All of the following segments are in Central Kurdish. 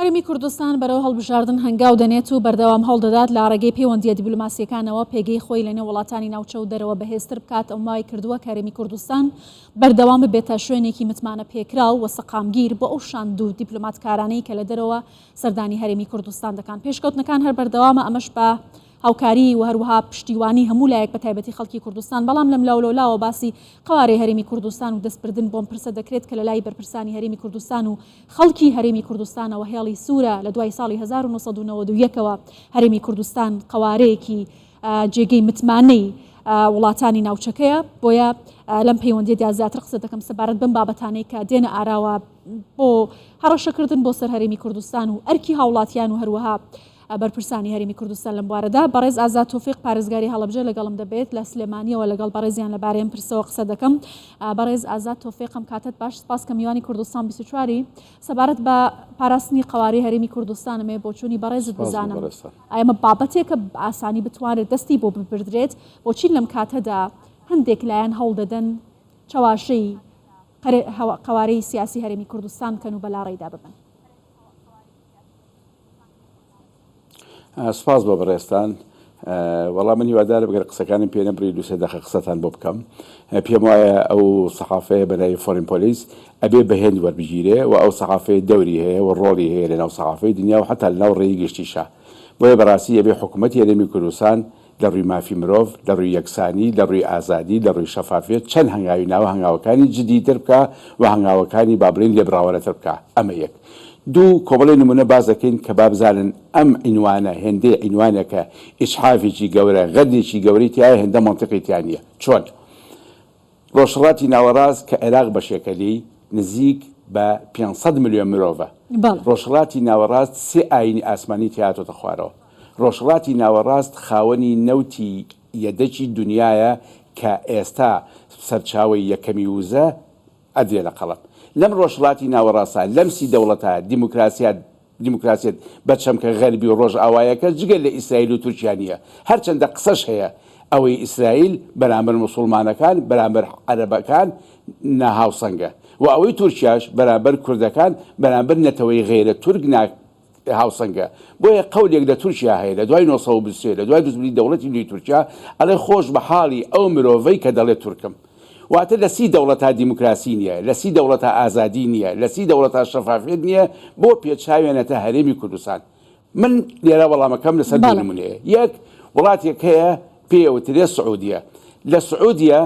هەرێمی کوردستان بەرەو هەڵبژاردن هەنگاو دەنێت و بەردەوام هەوڵدەدات لە ڕێگەی پەیوەندییە دیبلۆماسییەکانەوە پێگەی خۆی لەنێو وڵاتانی ناوچە و دەرەوە بەهێزتر بکات، ئەم وای کردووە کە هەرێمی کوردستان بەردەوام ببێتە شوێنێکی متمانەپێکراو و سەقامگیر بۆ ئەو شاند و دیپلۆماتکارانەی کە لە دەرەوە سەردانی هەرێمی کوردستان دەکان. پێشکەوتنەکان هەر بەردەوامە، ئەمەش بە هاوکاری و هەروەها پشتیوانی هەموو لایەک بە تایبەتی خەڵکی کوردستان، بەڵام لەملاولەولاوە باسی قەوارەی هەرێمی کوردستان و دەستبردن بۆم پرسە دەکرێت کە لەلای بەرپرسانی هەرێمی کوردستان و خەڵکی هەرێمی کوردستانەوە هێڵی سوورە، لە دوای ساڵی 1991 ەوە هەرێمی کوردستان قەوارەیەکی جێگەی متمانەی وڵاتانی ناوچەکەیە، بۆیە لەم پەیوەندیەدا زیاتر قسە دەکەم سەبارەت بەم بابەتانەی کە دێنە ئاراوە بۆ هەڕەشەکردن بۆ سەر هەرێمی کوردستان و ئەرکی هاوڵاتیان و هەروەها بەرپرسانی هەرێمی کوردستان لەم بوارەدا. بەڕێز ئازاد تۆفیق پارێزگاری هەڵەبجە لەگەڵم دەبێت لە سلێمانیەوە لەگەڵ بەڕێزیان لەبارەی ئەم پرسەوە قسە دەکەم. بەڕێز ئازاد تۆفیق ئەم کاتەت باش سپاس کە میوانی کوردستان 24ی. سەبارەت بە پاراستنی قەوارەی هەرێمی کوردستان ئەمەوێ بۆچوونی بەڕێزت سپاس بۆ بزانم. بەڕێزتان. ئایا ئەمە بابەتێکە بە ئاسانی بتوانرێت دەستی بۆ ببردرێت؟ بۆچی لەم کاتەدا هەندێک لایەن هەوڵ دەدەن چەواشەی قەوارەی سیاسی هەرێمی کوردستان بکەن و بەلاڕێیدا ببەن؟ سپاس بۆ بەڕێزتان. وەڵا من هیوادارم گەر قسەکانم پێ نەبڕی دوو سێ دەقە قسەتان بۆ بکەم. پێم وایە ئەو سەحافەیە بە ناوی فۆرین پۆلیس ئەبێ بە هێند وەربگیرێ و ئەو سەحافەیە دەوری هەیە و ڕۆڵی هەیە لە ناو سەحافەی دنیا و حەتا لە ناو ڕێی گشتیشا. بۆیە بەڕاستی ئەبێ حکوومەتی هەرێمی کوردستان لە ڕووی مافی مرۆڤ، لە ڕووی یەکسانی، لە ڕووی ئازادی، لە ڕووی شەفافیەت چەند هەنگاوی ناوە هەنگاوەکانی جدیتر بکا و هەنگاوەکانی با بڵێین لێبڕاوانەتر بکا. ئەمە یەک. دوو، کۆمەڵێ نموونە باس دەکەین کە با بزانن ئەم عینوانە هێندەی عینوانێکە ئیجحافێکی گەورە، غەدرێکی گەورەی تیایە هێندە مەنتیقی تیا نییە. چۆن؟ ڕۆژهەڵاتی ناوەڕاست کە عێراق بەشێکە لێی، نزیک بە 500 ملیۆن مرۆڤە. بەڵێ. ڕۆژهەڵاتی ناوەڕاست سێ ئایینی ئاسمانی تیا هاتۆتە خوارەوە. ڕۆژهەڵاتی ناوەڕاست خاوەنی نەوتی یەدەکی دونیایە کە ئێستا سەرچاوەی یەکەمی وزە ئەدرێ لە قەڵەم. لەم ڕۆژهەڵاتی ناوەڕاستە، لەم سی دەوڵەتە دیموکراسیات دیموکراسیەت بە چەمکە غەربی و ڕۆژئاوایەکە جگە لە ئیسرائیل و تورکیا نییە. هەرچەندە قسەش هەیە ئەوەی ئیسرائیل بەرامبەر موسوڵمانەکان، بەرامبەر عەرەبەکان ناهاوسەنگە و ئەوەی تورکیاش بەرامبەر کوردەکان، بەرامبەر نەتەوەی غەیرە تورک نا هاوسەنگە. بۆیە قەولێک لە تورکیا هەیە لە دوای 923 لە دوای دروستبوونی دەوڵەتی نوێی تورکیا ئەڵێ خۆش بە حاڵی ئەو مرۆڤەی کە دەڵێ تورکم. واتە لە سی دەوڵەتا دیموکراسی نییە، لە سی دەوڵەتا ئازادی نییە، لە سی دەوڵەتا شەفافیەت نییە، بۆ پێچاوێنەتە هەرێمی کوردستان؟ من لێرە وەڵامەکەم لەسەر دوو نمونەیە. یەک، وڵاتێک هەیە پێی ئەوترێ سعودیە. لە سعودیە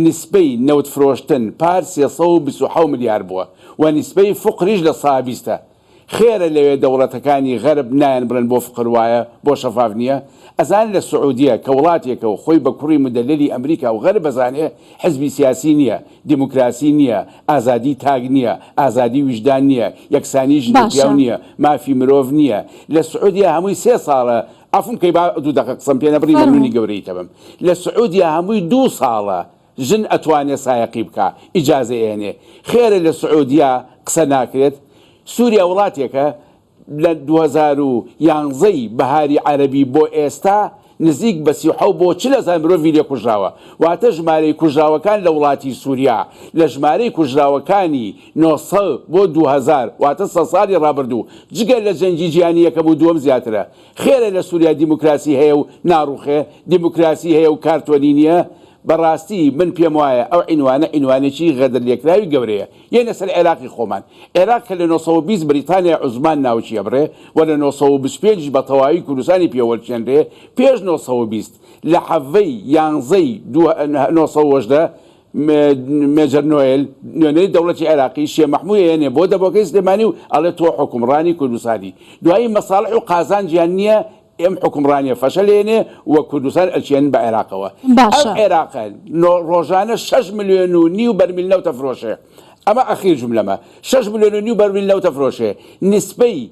نیسبەی نەوت فرۆشتن پار 327 ملیار بووە و نیسبەی فوقریش لە سا بیستە. خێرە لەوێ دەوڵەتەکانی غەرب نایەن بڵێن بۆ فقر وایە بۆ شەفاف نیە؟ ئەزان لە سعودیە کە وڵاتێکە و خۆی بە کوڕی مدەلەلی ئەمریکا و غەرب ئەزانێ حزبی سیاسی نیە دیموکراسی نیە ئازادی تاک نیە ئازادی ویژدان نیە یەکسانی ژن و پیاو باشە. نیە مافی مرۆڤ نیە لە سعودیە هەمووی سێ ساڵە عەفوم کەی با دوو دەقە قسەم پێ نەبڕی مەمنونی فەرموو. گەورەی تەبم لە سعودیە هەمووی دوو ساڵە ژن ئەتوانێ سایەقی بکا ئیجازە ئێنێ خێرە لە سعودیە قسە ناکرێت سوریا وڵاتێکە لە 2011 ی بەهاری عەرەبی بۆ ئێستا نزیک بە 37 بۆ 40 هەزار مرۆڤی لێ کوژراوە واتە ژمارەی کوژراوەکان لە وڵاتی سوریا لە ژمارەی کوژراوەکانی 900 بۆ 2000 واتە سەد ساڵی ڕابردوو جگە لە جەنگی جیهانی یەکەم و دووەم زیاترە خێرە لە سوریا دیموکراسی هەیە و ناڕوخێ دیموکراسی هەیە و کارتۆنی نییە بەڕاستی من پێم وایە ئەو عینوانە عینوانێکی غەدرلێکراوی گەورەیە. یەنە سەر عێراقی خۆمان. عێراق کە لە 920 بریتانیای عوزمان ناوکی ئەبڕێ و لە 925 یش بە تەواوی کوردستانی پێ وەلچێنرێ، پێش 920 لە حەڤەی یانزەی دوو 918 مێجەر نۆێل نوێنەری دەوڵەتی عێراقی شێ مەحموو ئەیەنێ بۆ دەبۆکەی سلێمانی و ئەڵێ تۆ حوکمڕانی کوردستانی. دوایی مەساڵح و قازانجیان نییە ئەم حوکمڕانیە فەشەلێنێ و کوردستان ئەچێنن بە عێراقەوە. ئەم باشە. عێراقە ڕۆژانە شەش ملیۆن و نیو بەرمیل نەوت ئەفرۆشێ. ئەمە ئەخیر جوملەمە. شەش ملیۆن و نیو بەرمیل نەوت ئەفرۆشێ. نیسبەی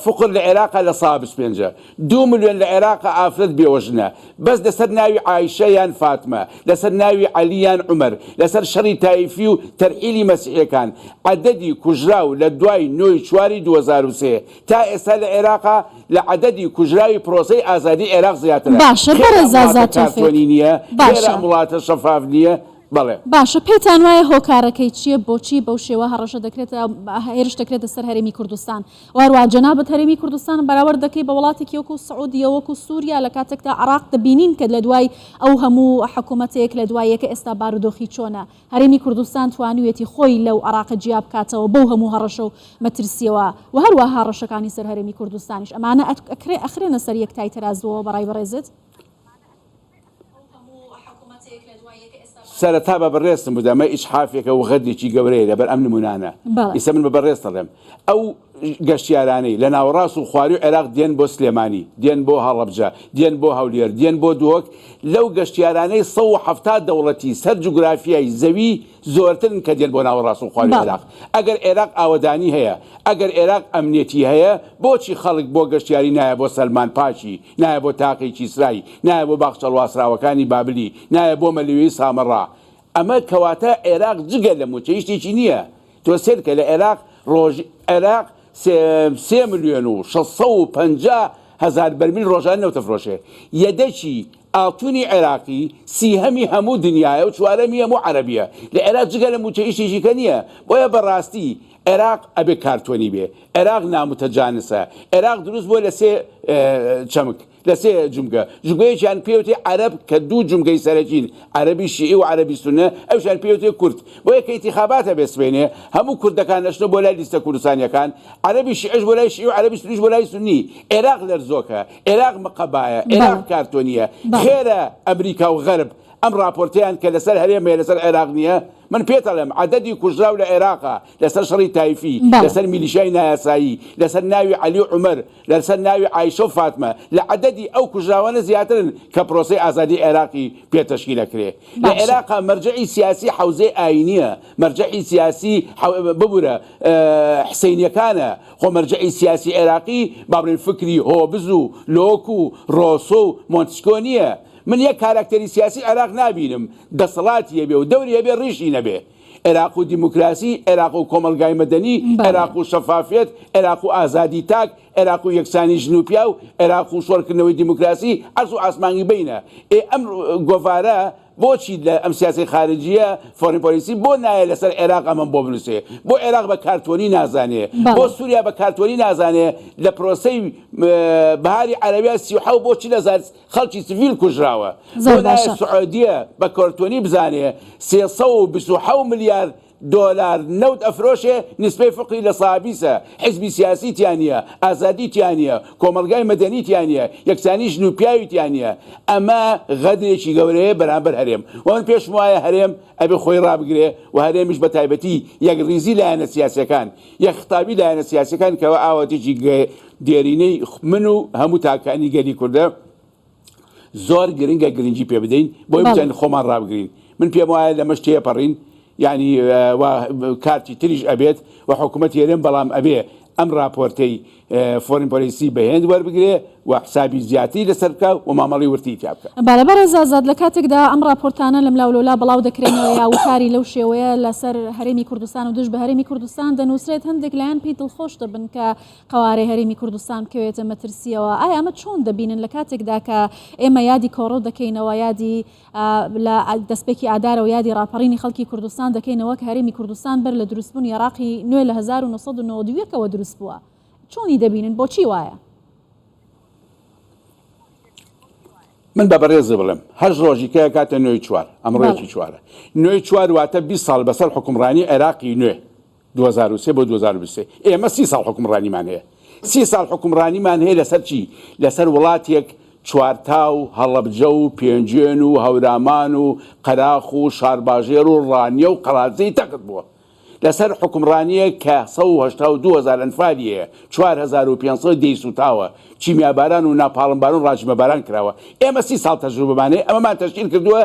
فقر لە عێراقا لە سا 25 ە. دوو ملیۆن لە عێراقا ئافرەت بێوەژنە. بەس لەسەر ناوی عایشە یان فاتمە، لەسەر ناوی عەلی یان عومەر، لەسەر شەڕی تایفی و تەرحیلی مەسیحیەکان، عەدەدی کوژراو لە دوای نۆی چواری 2003 تا ئێستا لە عێراقا لە عەدەدی کوژراوی پرۆسەی ئازادی عێراق زیاترە. باشە خێرە بەڕێز ئەم وڵاتە ئازاد تۆفیق کارتۆنی نییە؟ خێرە باشە. ئەم وڵاتە شەفاف نییە؟ بەڵێ. باشە پێتان وایە هۆکارەکەی چییە بۆچی بەو شێوە هەڕەشە دەکرێتە هێرش دەکرێتە سەر هەرێمی کوردستان و هەروەها جەنابت هەرێمی کوردستان بەراورد دەکەی بە وڵاتێکی وەکو سعودیە وەکو سوریا لە کاتێکدا عێراق دەبینین کە لە دوای ئەو هەموو حکوومەتەیەک لە دوای یەکە ئێستا بارودۆخی چۆنە هەرێمی کوردستان توانیویەتی خۆی لەو عێراقە جیا بکاتەوە بەو هەموو هەڕەشە و مەترسیەوە و هەروەها هەڕەشەکانی سەر هەرێمی کوردستانیش ئەمانە ئەکرێ ئەخرێنە سەر یەک تای تەرازووەوە بەڕای بەڕێزت؟ سەرەتا بە بەڕێزتم بوت ئەمە ئیجحافێکە و غەدرێکی گەورەیە لەبەر ئەم نمونانە ئیسە من بە بەڕێزت دەڵێم ئەو گەشتیارانەی لە ناوەڕاست و خواروی عێراق دێن بۆ سلێمانی دێن بۆ هەڵەبجە دێن بۆ هەولێر دێن بۆ دهۆک لەو گەشتیارانەی 170 دەوڵەتی سەر جوگرافیای زەوی زۆرترن کە دێن بۆ ناوەڕاست و خواروی عێراق. ئەگەر عێراق ئاوەدانی هەیە، ئەگەر عێراق ئەمنیەتی هەیە، بۆچی خەڵک بۆ گەشتیاری نایە بۆ سەلمان پاکی، نایە بۆ تاقی کیسرای، نایە بۆ باخچە ڵواسراوەکانی بابلی، نایە بۆ مەلویی سامەڕا؟ ئەمە کەواتە عێراق جگە لە موچە هیچ شتێکی نییە. تۆ سەیرکە لە عێراق ڕۆژ عێراق سێ ملیۆن و 650 هەزار بەرمیل ڕۆژانە نەوت ئەفرۆشێ. یەدەکی ئاڵتونی عێراقی سیهەمی هەموو دنیایە و چوارەمی هەموو عەرەبیە. لە عێراق جگە لە موچە ئیشێکی کە نییە. بۆیە بەڕاستی عێراق ئەبێ کارتۆنی بێ. عێراق ناموتەجانسە. عێراق دروست بووە لە سێ چەمک. لە سێ جومگە، جومگەیەکیان پێوتێ عەرەب کە دوو جومگەی سەرەکین، عەرەبی شیعی و عەرەبی سوننە، ئەویشیان پێوتێ کورد. بۆیە کە ئینتیخابات هەبێ سبەینێ هەموو کوردەکان ئەچنە بۆ لای لیستە کوردستانییەکان، عەرەبی شیعیش بۆ لای شیعی و عەرەبی سوننیش بۆ لای سوننی. عێراق لەرزۆکە، عێراق مقەبایە، عێراق کارتۆنییە. خێرە ئەمریکا و غەرب ئەم ڕاپۆرتەیان کە لەسەر هەرێم هەیە لەسەر عێراق نییە؟ من پێت ئەڵێم عەدەدی کوژراو لە عێراقا لەسەر شەڕی تایفی، لەسەر میلیشیای نایاسایی، لەسەر ناوی عەلی و عومەر، لەسەر ناوی عایشە و فاتمە لە عەدەدی ئەو کوژراوانە زیاترن کە پرۆسەی ئازادی عێراقی پێ تەشکیل ئەکرێ. لە عێراقا مەرجەعی سیاسی حەوزەی ئاینیە، مەرجەعی سیاسی ببورە حسەینیەکانە، خۆ مەرجەعی سیاسی عێراقی با بڵێین فکری هۆبز و لۆک و ڕۆسۆ و مۆنتسکۆ نیە. من یەک کاراکتەری سیاسی عێراق نابینم دەسەڵاتی هەبێ و دەوری هەبێ ڕیشی نەبێ. عێراق و دیموکراسی، عێراق و کۆمەڵگای مەدەنی، عێراق و شەفافیەت، عێراق و ئازادی تاک، عێراق و یەکسانی ژن و پیاو، عێراق و شۆڕکردنەوەی دیموکراسی، عەرز و ئاسمانی بەینە. ئێ ئەم گۆڤارە بۆچی لە ئەم سیاسەی خارجیە، foreign policy، بۆ نایە لەسەر عێراق ئەمەم بۆ بنوسێ؟ بۆ عێراق بە کارتۆنی نازانێ؟ بۆ سوریا بە کارتۆنی نازانێ؟ لە پرۆسەی بەهاری عەرەبیا 37 بۆ 40 هەزار خەڵکی سڤیل کوژراوە. زۆر بۆ نایە باشە. سعودیە بە کارتۆنی بزانێ 327 ملیار دۆلار نەوت ئەفرۆشێ نیسبەی فقری لە سابیسە حزبی سیاسی تیا نیە ئازادی تیا نیە کۆمەڵگای مەدەنی تیا نیە یەکسانی ژن و پیاوی تیا نیە ئەمە غەدرێکی گەورەیە بەرامبەر هەرێم وە من پێشم وایە هەرێم ئەبێ خۆی ڕابگرێ و هەرێمیش بە تایبەتی یەکڕیزی لایەنە سیاسیەکان یەک خطابی لایەنە سیاسیەکان کەوا ئاواتێکی دێرینەی من و هەموو تاکانی گەلی کوردە زۆر گرنگە گرنگی پێ بدەین بۆی بتوانین خۆمان ڕابگرین من پێم وایە لەمەش تێپەڕین یعنی کارتی تریش ئەبێت و حکوومەت هێرێن بەڵام ئەبێ ئەم راپۆرتەی Foreign Policy بە هێند وەربگرێ و حسابی زیاتری لەسەر بکە و مامەڵی ورتی تیا بکە. بەڵێ بەڕێز ئازاد لە کاتێکدا ئەم راپۆرتانە لەملاولەولا بڵاو دەکرێنەوە یا وتاری لەو شێوەیە لەسەر هەرێمی کوردستان و دژ بە هەرێمی کوردستان دەنووسرێت هەندێک لایەن پێی دڵخۆش دەبن کە قەوارەی هەرێمی کوردستان بکەوێتە مەترسییەوە، ئایا ئەمە چۆن دەبینن لە کاتێکدا کە ئێمە یادی کۆڕەو دەکەینەوە، یادی لە دەستپێکی ئادارەوە یادی ڕاپەڕینی خەڵکی کوردستان دەکەینەوە کە هەرێمی کوردستان بەر لە دروستبوونی عێراقی نوێ لە 1991 ەوە دروست بووە، چۆنی دەبینن بۆچی وایە؟ من بە بەڕێزت بڵێم هەشت ڕۆژی کە کاتە نۆی چوار، ئەمڕۆ یەکی چوارە، نۆی چوار واتە 20 ساڵ بەسەر حوکمڕانی عێراقی نوێ 2003 بۆ 2023 ئێمە 30 ساڵ حوکمڕانیمان هەیە 30 ساڵ حوکمڕانیمان هەیە لەسەر چی لەسەر وڵاتێک چوارتا و هەڵەبجە و پێنجوێن و هەورامان و قەراخ و شارباژێر و ڕانیە و قەڵادزەی تەخت بووە لەسەر حوکمڕانیەک کە 182 هەزار ئەنفالی هەیە 4500 دێی سوتاوە کیمیاباران و ناپاڵمباران و ڕاجمەباران کراوە ئێمە 30 ساڵ تەجروبەمان هەیە ئەمەمان تەشکیل کردووە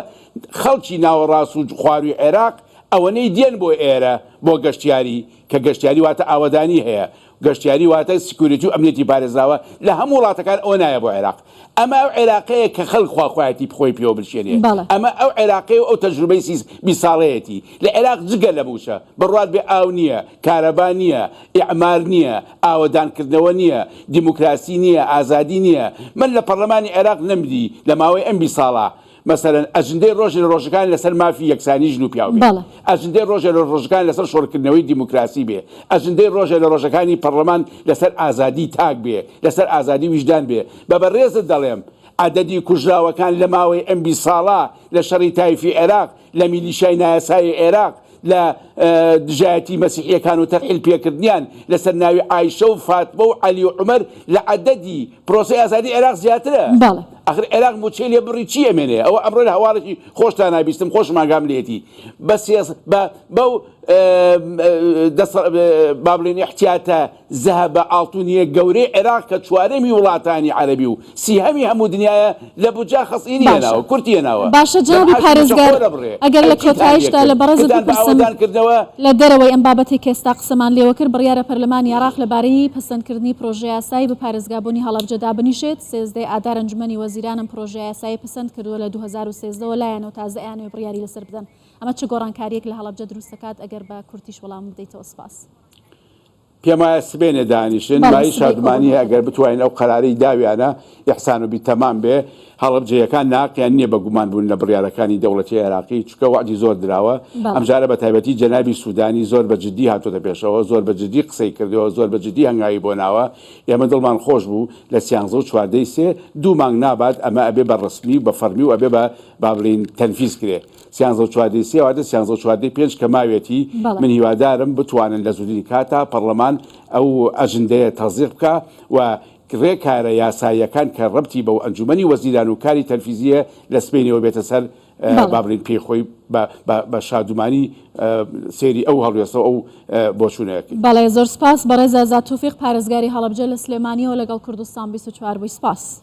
خەڵکی ناوەڕاست و خواروی عێراق ئەوەنەی دێن بۆ ئێرە بۆ گەشتیاری کە گەشتیاری واتە ئاوەدانی هەیە گەشتیاری واتە security و ئەمنیەتی پارێزراوە لە هەموو وڵاتەکان ئەوە نایە بۆ عێراق ئەمە ئەو عێراقەیە کە خەڵک خواخوایەتی خۆی پێوە بلکێنێ ئەمە ئەو عێراقەیە و ئەو تەجروبەی سی 20 ساڵەیەتی لە عێراق جگە لە مووچە بڕوات بێ ئاو نییە کارەبا نییە ئیعمار نییە ئاوەدانکردنەوە نییە دیموکراسی نییە ئازادی نییە من لە پەرلەمانی عێراق نەمدی لە ماوەی ئەم 20 ساڵە. مەسەلەن ئەجندەی ڕۆژێ لە ڕۆژەکان لەسەر مافی یەکسانی ژن و پیاو بێ، ئەجندەی ڕۆژێ لە ڕۆژەکان لەسەر شۆڕکردنەوەی دیموکراسی بێ، ئەجندەی ڕۆژێ لە ڕۆژەکانی پەڕلەمان لەسەر ئازادی تاک بێ، لەسەر ئازادی ویژدان بێ. بە بەڕێزت دەڵێم عەدەدی کوژراوەکان لە ماوەی ئەم 20 ساڵە لە شەڕی تایفی عێراق، لە میلیشیای نایاسایی عێراق، لە دژایەتی مەسیحیەکان و تەرحیل پێکردنیان لەسەر ناوی عایشە و فاتمە و عەلی و عومەر لە عەدەدی پرۆسەی ئازادی عێراق زیاترە. بەڵێ. ئاخر عێراق موچەی لێ بڕی چی ئەمێنێ؟ ئەوە ئەمڕۆ لە هەواڵێکی خۆشتان ئەبیستم خۆشم ئاگام لێیەتی بە سێ بە بەو دەسە با بڵێین ئیحتیاتە زەهەبە ئاڵتونیە گەورەی عێراق کە چوارەمی وڵاتانی عەرەبی و سیهەمی هەموو دنیایە لە بودجە خەسینی باشە هێناوە کورتی هێناوە باشە لە جەنابی معاشی موچە پارێزگار خۆر ئەبڕێ ئەگەر ئەی لە چیتان لێ کۆتایشدا کرد لە بەڕێزت کردتان بە بپرسم ئاوەدان کردنەوە؟ لە دەرەوەی ئەم بابەتەی کە ئێستا قسەمان لێوە کرد بڕیارە پەرلەمانی عێراق لەبارەی پەسەندکردنی پرۆژەیاسای بە پارێزگابوونی هەڵەبجە دابنیشێت 13 ئادار ئەنجومەنی وەزیران ئەم پرۆژەیاسایەی پەسەند کردووە لە 2013 وە لایەنەوە تازە ئەیانەوێ بڕیاری لەسەر بدەن ئەمە چ گۆڕانکارییەک لە هەڵەبجە دروست دەکات ئەگەر بە کورتیش وەڵامم بدەیتەوە سپاس. پێم وایە سبەینێ دانیشن، بەڵێ مایەی سبەی شادومانییە کۆبوونەوەکە. ئەگەر بتوانین ئەو قەرارەی داویانە ئیحسان و بیتەمام بێ، هەڵەبجەیەکان ناهەقیان نییە بە گومان بوون لە بڕیارەکانی دەوڵەتی عێراقی، چونکە وەعدی زۆر دراوە، بەڵێ. ئەمجارە بە تایبەتی جەنابی سودانی زۆر بە جدی هاتۆتە پێشەوە، زۆر بە جدی قسەی کردووە، زۆر بە جدی هەنگاوی بۆ ناوە، ئێمە دڵمان خۆش بوو لە سیانزە و چواردەی سێ، دوو مانگ نابات ئەمە ئەبێ بە ڕەسمی و بە فەڕمی و ئەبێ بە با بڵێین تەنفیز کرێ. سیانزە و چواردەی سێ واتە سیانزە و چواردەی پێنج کە ماوێتی، بەڵێ. من هیوادارم بتوانن لە زووترین کاتا پەڕلەمان ئەو ئەجندەیە تەسدیق بکا و رێکارە یاساییەکان کە رەبتی بەو ئەنجومەنی وەزیران و کاری تەنفیزییە لە سبەینێوە بێتە سەر بەڵێ. با بڵێین پێی خۆی بە بە بە شادومانی سەیری ئەو هەڵوێستە و ئەو بۆچوونە ئەکەین. بەڵێ زۆر سپاس بەڕێز ئازاد تۆفیق پارێزگاری هەڵەبجە لە سلێمانیەوە لەگەڵ کوردستان 24 بووی سپاس.